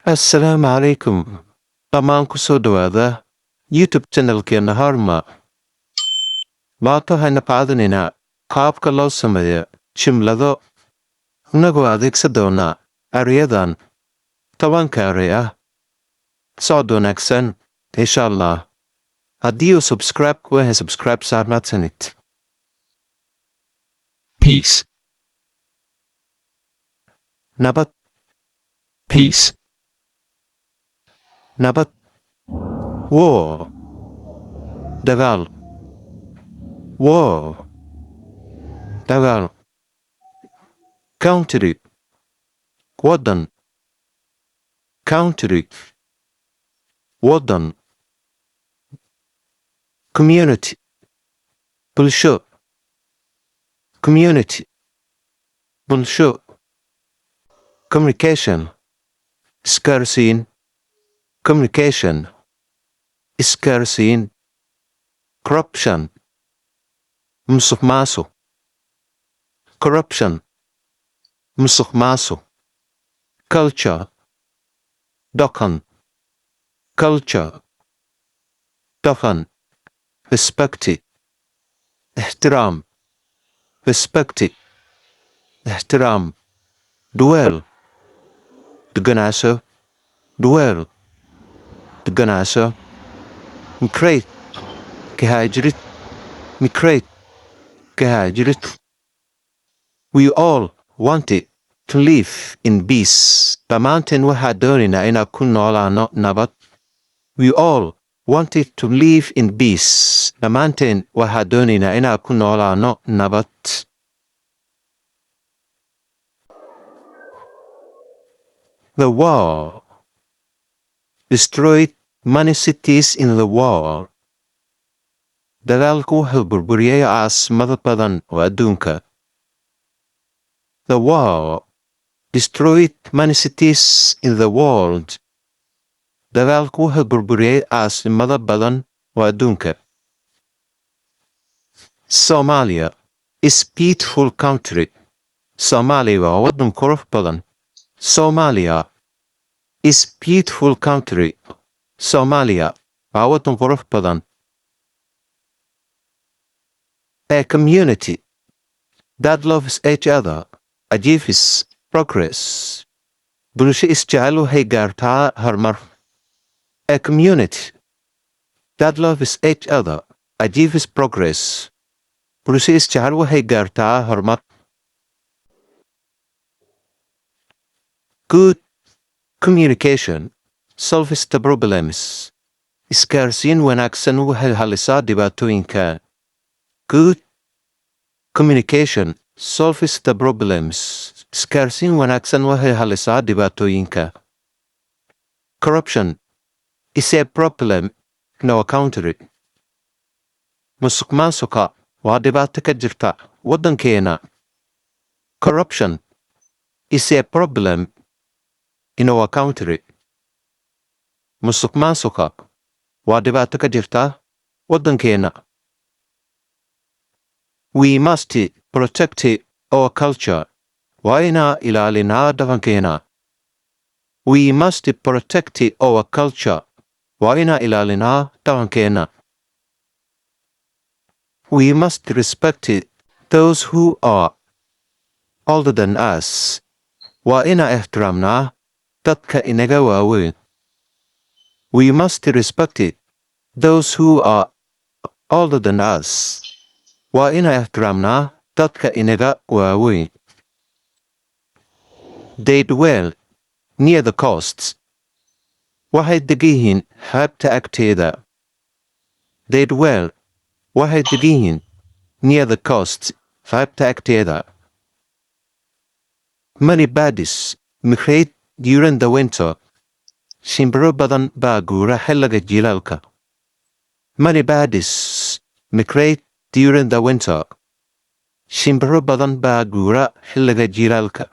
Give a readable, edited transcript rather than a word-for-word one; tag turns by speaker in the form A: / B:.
A: Assalaamu calaykum. Dhammaan ku soo dhowaada YouTube channelkeena Harma. Maanta waxaynu qaadanaynaa qaabka loo sameeyo jimlado, innagoo adeegsan doonaa erayadan 10-ka eray ah. Socod wanaagsan, insha Allah. Haddii uu subscribe ku yahay, subscribe saar. Mahadsanid.
B: Peace,
A: Nabad.
B: Peace,
A: Nabad. War, dagaal. War, dagaal. Country, waddan. Country, waddan. Community, bulsho. Community, bulsho. Communication, isgaarsiin. Communication, isgaarsiin. Corruption, musuqmaasuq. Corruption, musuqmaasuq. Culture, dhaqan. Culture, dhaqan. Respect, ixtiraam. Respect, ixtiraam. Dwell, deganaansho. Dwell, deganaansho. Migrate, ka haajirid. Migrate, ka haajirid. We all wanted to live in peace. Dhammaanteen waxaa doonaynaa inaan ku noolaano nabad. We all wanted to live in peace. Dhammaanteen waxaa doonaynaa inaan ku noolaano nabad. The war destroyed many cities in the world. Dagaalku wuxuu burburiyey caasimado badan oo adduunka. The war destroyed many cities in the world. Dagaalku wuxuu burburiyey caasimado badan oo adduunka. Somalia is beautiful country. Soomaaliya waa waddan qurux badan. Somalia is beautiful country. Soomaaliya waa waddan qurux badan. A community that loves each other achieves progress. Bulsho isjecel waxay gaartaa horumar. A community that loves each other achieves progress. Bulsho isjecel waxay gaartaa horumar. Good communication solves the problems. Isgaarsiin wanaagsan waxay xallisaa dhibaatooyinka. Good communication solves the problems. Isgaarsiin wanaagsan waxay xallisaa dhibaatooyinka. Corruption is a problem in our country. Musuqmaasuqa waa dhibaato ka jirta waddankeena. Corruption is a problem in our country. Musuqmaasuqa waa dhibaato ka jirta waddankeena. We must protect our culture. Waa inaa ilaalinaa dhaqankeena. We must protect our culture. Waa inaa ilaalinaa dhaqankeena. We must respect those who are older than us. Waa inaa ixtiraamnaa dadka inaga waaweyn. We must respect those who are older than us. Waa inaa ixtiraamnaa dadka inaga waaweyn. They dwell near the coasts. Waxay degan yihiin xeebta agteeda. They dwell, waxay degan yihiin, near the coast, xeebta agteeda. Many birds migrate during the winter. Shimbiro badan baa guura xilliga jiilaalka. Many birds migrate during the winter. Shimbiro badan baa guura xilliga jiilaalka.